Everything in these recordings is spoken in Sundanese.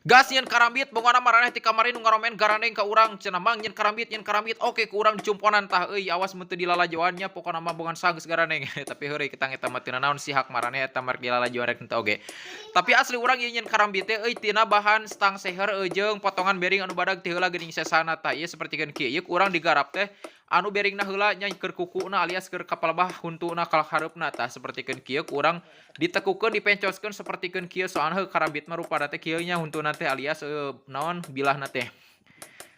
Gas nyieun karambit. Pokona maraneh ti kamari nu ngaromen garandeng ka urang cenah, "Mang, nyieun karambit, nyieun karambit." Oke, ku urang dicumponan tah euy. Awas mun teu dilalajoan nya. Pokona mah bongan sanggeus garandeng, tapi heureuy ketang eta mah teu naon si hak maraneh eta mah dilalajoan rek henteu oge. Tapi asli urang ieu nyieun karambit teh euy tina bahan stang seher jeung potongan bearing anu badag ti heula geuning sesana. Tah, ieu sapertikeun kieu, ieu ku urang digarap teh anu bearingna heula nya, keur kukuna alias keur kapalabah huntuna ka hareupna. Tah, sapertikeun kieu ku urang ditekukeun, dipencoskeun sapertikeun kieu, soalna heuh karambit mah rupana teh kieu nya huntuna teh alias naon bilahna teh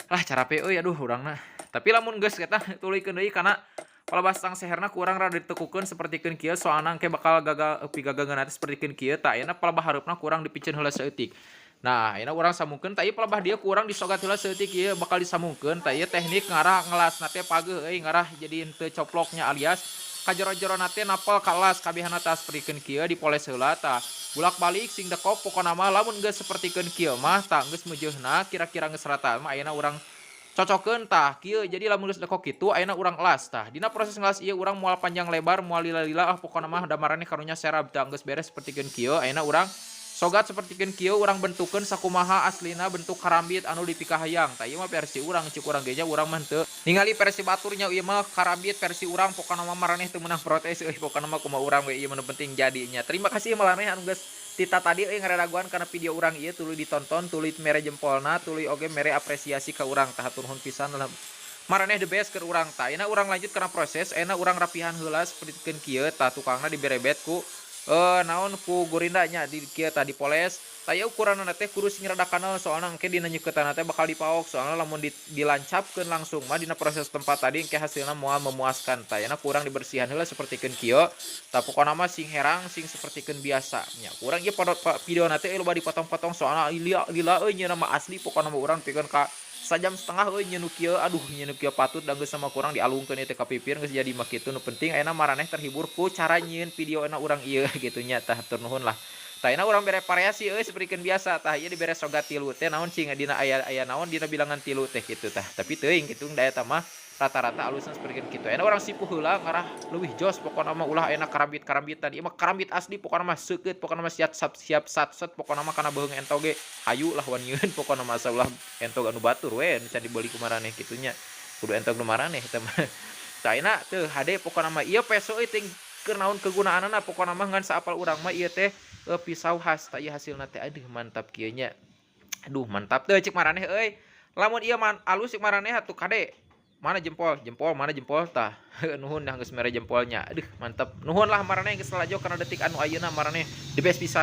lah carape euy. Aduh, urangna tapi lamun geus eta tuluykeun deui kana palebah stang seherna, ku urang rada ditekukeun sapertikeun kieu, soalna engke bakal gagal pigagageuna teh sapertikeun kieu. Tah, ayeuna palebah hareupna ku urang dipiceun heula saeutik. Nah, ayeuna urang sambungkeun. Tah, ieu palebah dieu ku urang disogat heula saeutik, ieu bakal disambungkeun. Tah, ieu teknik ngarah ngelasna teh pageuh euy, ngarah jadi henteu coploknya alias kajero-jerona teh napel ka elas kabehana. Tah, sapertikeun kieu dipoles heula. Tah, bulak-balik sing dekok. Pokona mah lamun geus sapertikeun kieu mah, tah, geus meujeuhna kira-kira geus rata mah, ayeuna urang cocokeun. Tah, kieu. Jadi lamun geus dekok kitu, ayeuna urang elas. Tah, dina proses ngelas ieu urang moal panjang lebar, moal lila-lila ah. Pokona mah da maraneh karunya serab. Tah, geus beres sapertikeun kieu, ayeuna urang sogat sapertikeun kieu, urang bentukeun sakumaha aslina bentuk karambit anu dipikahayang. Tah, ieu mah versi urang, cik urang ge nya urang mah henteu ningali versi baturnya, ieu mah karambit versi urang. Pokona mah maraneh teu meunang protes euy. Pokona mah kumaha urang we ieu mah, nu penting jadinya. Terima kasih maraneh anu geus tita tadi euy ngaradaguan kana video urang ieu, tuluy ditonton, tuluy mere jempolna, tuluy oge mere apresiasi ka urang. Tah, hatur nuhun pisan lah, maraneh the best keur urang. Tah, ayeuna urang lanjut kana proses. Ayeuna urang rapihan heula sapertikeun kieu. Tah, tukangna diberebet ku naon, ku gurinda nya di kieu. Tah, dipoles. Tah, ieu ukuranna teh kudu sing rada kanal, soalna engke dina nyeukeutana teh bakal dipaok, soalna lamun dilancapkeun langsung mah dina proses tempat tadi engke hasilna moal memuaskan. Tah, ayeuna ku urang dibersihan heula sapertikeun kieu. Tah, pokona mah sing herang, sing sapertikeun biasa nya. Urang ieu videona teh loba dipotong-potong, soalna lila lila euy nyieunna mah asli. Pokona mah urang pikeun ka sajam setengah euy nyieun nu kieu. Aduh, nyieun nu kieu patut da geus sama kurang dialungkeun ieu teh ka pipir. Geus jadi mah kitu, nu penting ayeuna maraneh terhibur ku cara nyieun video na urang ieu gitu nya. Tah, hatur nuhun lah. Tah, ayeuna urang bere variasi euy sapertikeun biasa. Tah, ieu dibere sogat tilu teh naon cing dina aya aya naon dina bilangan tilu teh kitu. Tah, tapi teuing kitu da eta mah rata-rata alusna sapertikeun kitu. Ayeuna urang sipuh heula ngarah leuwih jos. Pokona mah ulah ayeuna karambit-karambitan, ieu mah karambit asli. Pokona mah seukeut, pokona mah siap siap satset. Pokona mah kana beuheung entog ge hayu lah wanieueun. Pokona mah asa ulah entog anu batur we nu can dibeli ku maraneh kitu nya, kudu entog nu maraneh eta mah. Tah, ayeuna teu hade. Pokona mah ieu peso euy teh keur naon kegunaanna. Pokona mah ngan saapal urang mah ieu teh pisau khas. Tah, ieu hasilna teh, aduh, mantap kieu nya. Aduh, mantap teu cek maraneh euy? Lamun ieu man alus cek maraneh atuh kade, mana jempol jempol, mana jempol? Tah, nuhun dah geus mere jempolnya. Aduh, mantap. Nuhun lah maraneh geus lalajo kana detik anu ayeuna. Maraneh the best pisan.